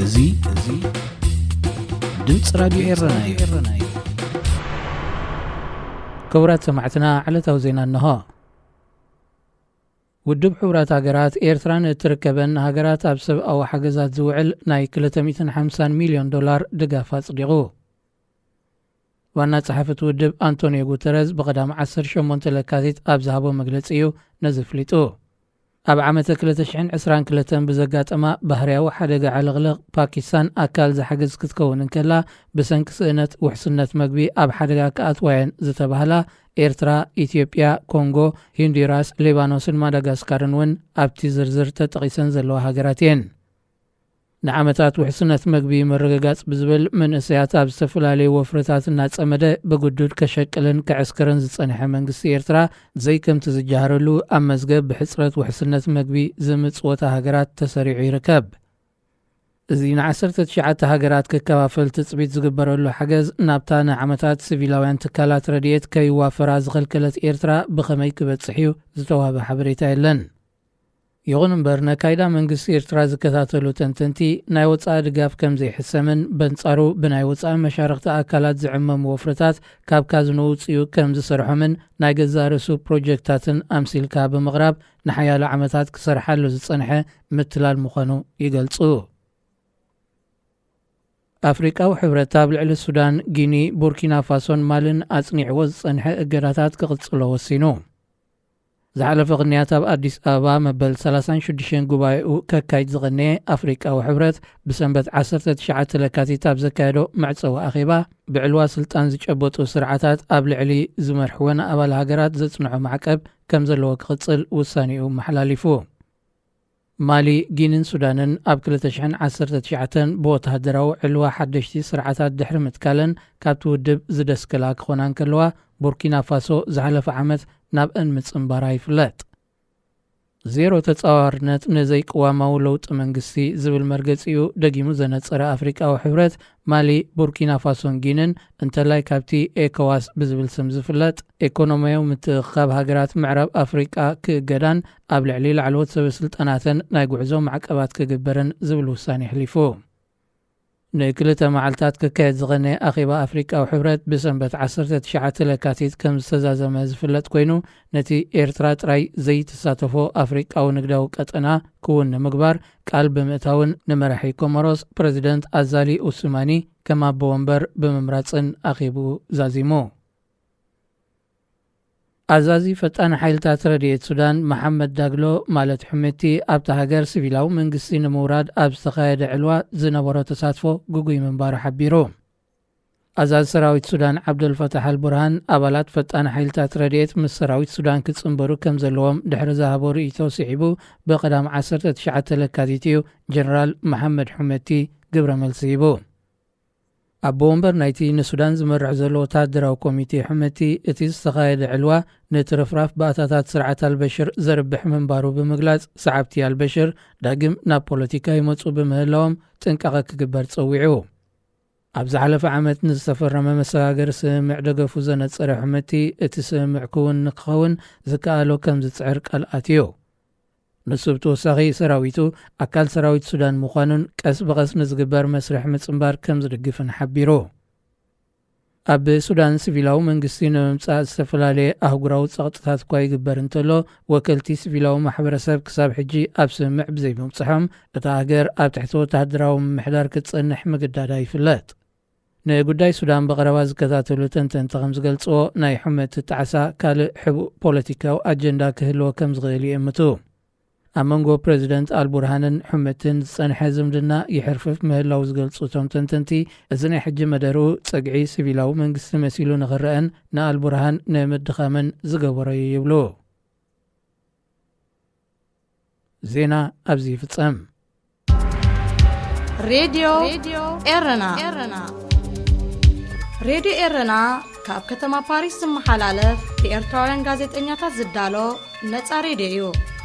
እዚ እዚ ድምፂ ራዲዮ ኤረና እዩ። ክቡራት ሰማዕትና፣ ዕለታዊ ዜና እንሆ። ውድብ ሕቡራት ሃገራት፣ ኤርትራ ንእትርከበን ሃገራት ኣብ ሰብኣዊ ሓገዛት ዝውዕል ናይ ክልተ ሚእትን ሓምሳን ሚልዮን ዶላር ድጋፍ ኣጽዲቑ። ዋና ጸሓፊ እቲ ውድብ ኣንቶኒዮ ጉተረዝ ብቐዳም ዓሰርተ ሸሞንተ ለካቲት ኣብ ዝሃቦ መግለጺ እዩ ነዚ ኣፍሊጡ። ኣብ ዓመተ ክልተ ሽሕን ዕስራን ክልተን ብዘጋጠማ ባህርያዊ ሓደጋ ዓለቕለቕ፣ ፓኪስታን ኣካል ዝሓገዝ ክትከውን እንከላ፣ ብሰንኪ ስእነት ውሕስነት መግቢ ኣብ ሓደጋ ክኣትዋ እየን ዝተባህላ ኤርትራ፣ ኢትዮጵያ፣ ኮንጎ፣ ሆንዱራስ፣ ሊባኖስን ማዳጋስካርን እውን ኣብቲ ዝርዝር ተጠቒሰን ዘለዋ ሃገራት እየን። ንዓመታት ውሕስነት መግቢ ምርግጋጽ ብዝብል፣ መንእሰያት ኣብ ዝተፈላለዩ ወፍርታት እናጸመደ ብግዱድ ከሸቅልን ከዕስክርን ዝጸንሐ መንግስቲ ኤርትራ፣ ዘይከምቲ ዝጀሃረሉ፣ ኣብ መዝገብ ብሕጽረት ውሕስነት መግቢ ዝምጽወታ ሃገራት ተሰሪዑ ይርከብ። እዚ ንዓሰርተ ትሽዓተ ሃገራት ክከፋፈል ትጽቢት ዝግበረሉ ሓገዝ፣ ናብታ ንዓመታት ሲቪላውያን ትካላት ረድኤት ከይዋፈራ ዝኸልከለት ኤርትራ ብኸመይ ክበጽሕ እዩ ዝተዋህበ ሓበሬታ የለን። ይኹን እምበር፣ ነካይዳ መንግስቲ ኤርትራ ዝከታተሉ ተንተንቲ፣ ናይ ወጻኢ ድጋፍ ከም ዘይሕሰምን፣ በንጻሩ ብናይ ወጻኢ መሻርኽቲ ኣካላት ዝዕመሙ ወፍርታት ካብ ካዝኖ ውጽኡ ከም ዝሰርሖምን፣ ናይ ገዛእ ርእሱ ፕሮጀክታትን ኣምሲልካ ብምቕራብ፣ ንሓያሎ ዓመታት ክሰርሓሉ ዝጸንሐ ምትላል ምዃኑ ይገልጹ። ኣፍሪቃዊ ሕብረት ኣብ ልዕሊ ሱዳን፣ ጊኒ፣ ቡርኪና ፋሶን ማልን ኣጽኒዕዎ ዝጸንሐ እገዳታት ክቕጽሎ ወሲኑ። ዝሓለፈ ቅንያት ኣብ ኣዲስ ኣበባ መበል ሰላሳን ሽዱሽተን ጉባኤኡ ከካይድ ዝቐነየ ኣፍሪቃዊ ሕብረት፣ ብሰንበት ዓሰርተ ትሽዓተ ለካቲት ኣብ ዘካየዶ መዕጸዊ ኣኼባ፣ ብዕልዋ ስልጣን ዝጨበጡ ስርዓታት ኣብ ልዕሊ ዝመርሕወን ኣባል ሃገራት ዘጽንዖ ማዕቀብ ከም ዘለዎ ክቕጽል ውሳኔኡ ኣመሓላሊፉ። ማሊ፣ ጊኒን ሱዳንን ኣብ ክልተ ሽሕን ዓሰርተ ትሽዓተን ብወተሃደራዊ ዕልዋ ሓደሽቲ ስርዓታት ድሕሪ ምትካለን፣ ካብቲ ውድብ ዝደስከላ ክኾና እንከለዋ፣ ቡርኪና ፋሶ ዝሓለፈ ዓመት ናብአን ምጽንባራ ይፍለጥ። ዜሮ ተጻዋርነት ንዘይቅዋማዊ ለውጢ መንግስቲ ዝብል መርገጺኡ ደጊሙ ዘነጸረ ኣፍሪቃዊ ሕብረት፣ ማሊ፣ ቡርኪና ፋሶን ጊንን፣ እንተላይ ካብቲ ኤኮዋስ ብዝብል ስም ዝፍለጥ፣ ኤኮኖሚያዊ ምትእኽኻብ ሃገራት ምዕራብ ኣፍሪቃ ክእገዳን ኣብ ልዕሊ ላዕለዎት ሰበ ስልጣናተን ናይ ጉዕዞ ማዕቀባት ክግበርን ዝብል ውሳኔ ኣሕሊፉ። ንክልተ መዓልታት ክካየድ ዝቐነየ ኣኼባ ኣፍሪቃዊ ሕብረት ብሰንበት ዓሰርተ ትሽዓተ ለካቲት ከም ዝተዛዘመ ዝፍለጥ ኮይኑ፣ ነቲ ኤርትራ ጥራይ ዘይትሳተፎ ኣፍሪቃዊ ንግዳዊ ቀጠና ክውን ንምግባር ቃል ብምእታውን፣ ንመራሒ ኮሞሮስ ፕረዚደንት ኣዛሊ ኡሱማኒ ከም ኣቦ ወንበር ብምምራጽን ኣኼብኡ ዛዚሙ። ኣዛዚ ፈጣን ሓይልታት ረድኤት ሱዳን መሓመድ ዳግሎ፣ ማለት ሕምቲ፣ ኣብታ ሃገር ሲቪላዊ መንግስቲ ንምውራድ ኣብ ዝተኻየደ ዕልዋ ዝነበሮ ተሳትፎ ግጉይ ምንባሩ ሓቢሩ። ኣዛዚ ሰራዊት ሱዳን ዓብደልፈታሕ ኣልቡርሃን፣ ኣባላት ፈጣን ሓይልታት ረድኤት ምስ ሰራዊት ሱዳን ክጽንበሩ ከም ዘለዎም ድሕሪ ዝሃቦ ርእይቶ ስዒቡ፣ ብቐዳም ዓሰርተ ትሽዓተ ለካቲት እዩ ጀነራል መሓመድ ሑመቲ ግብረ መልሲ ሂቡ። ኣቦ ወንበር ናይቲ ንሱዳን ዝመርሕ ዘሎ ወተሃደራዊ ኮሚቴ ሕመቲ፣ እቲ ዝተኻየደ ዕልዋ ንትርፍራፍ ባእታታት ስርዓት ኣልበሽር ዘርብሕ ምንባሩ ብምግላጽ፣ ሰዓብቲ ኣልበሽር ዳግም ናብ ፖለቲካ ይመጹ ብምህላዎም ጥንቃቐ ክግበር ጸዊዑ። ኣብ ዝሓለፈ ዓመት ንዝተፈረመ መሰጋገሪ ስምምዕ ደገፉ ዘነጸረ ሕመቲ፣ እቲ ስምምዕ ክውን ንክኸውን ዝከኣሎ ከም ዝጽዕር ቃል ኣትዩ። ንሱ ብተወሳኺ፣ ሰራዊቱ ኣካል ሰራዊት ሱዳን ምዃኑን ቀስ ብቐስ ንዝግበር መስርሕ ምጽንባር ከም ዝድግፍን ሓቢሩ። ኣብ ሱዳን ሲቪላዊ መንግስቲ ንምምጻእ ዝተፈላለየ ኣህጉራዊ ጸቕጥታት እኳ ይግበር እንተሎ፣ ወከልቲ ሲቪላዊ ማሕበረሰብ ክሳብ ሕጂ ኣብ ስምምዕ ብዘይምብጽሖም፣ እታ ሃገር ኣብ ትሕቲ ወተሃደራዊ ምምሕዳር ክትጸንሕ ምግዳዳ ይፍለጥ። ንጉዳይ ሱዳን ብቐረባ ዝከታተሉ ተንተንቲ ከም ዝገልጽዎ፣ ናይ ሕመቲ ጣዕሳ ካልእ ሕቡእ ፖለቲካዊ ኣጀንዳ ክህልዎ ከም ዝኽእል ይእምቱ። ኣብ መንጎ ፕረዚደንት ኣልቡርሃንን ሕመትን ዝጸንሐ ዝምድና ይሕርፍፍ ምህላው ዝገልጹ እቶም ተንተንቲ፣ እዚ ናይ ሕጂ መደርኡ ጸግዒ ሲቪላዊ መንግስቲ መሲሉ ንኽረአን ንኣልቡርሃን ንምድኻምን ዝገበሮ እዩ ይብሉ። ዜና ኣብዚ ይፍጸም። ሬድዮ ኤረና። ሬድዮ ኤረና ካብ ከተማ ፓሪስ ዝመሓላለፍ ብኤርትራውያን ጋዜጠኛታት ዝዳሎ ነጻ ሬድዮ እዩ።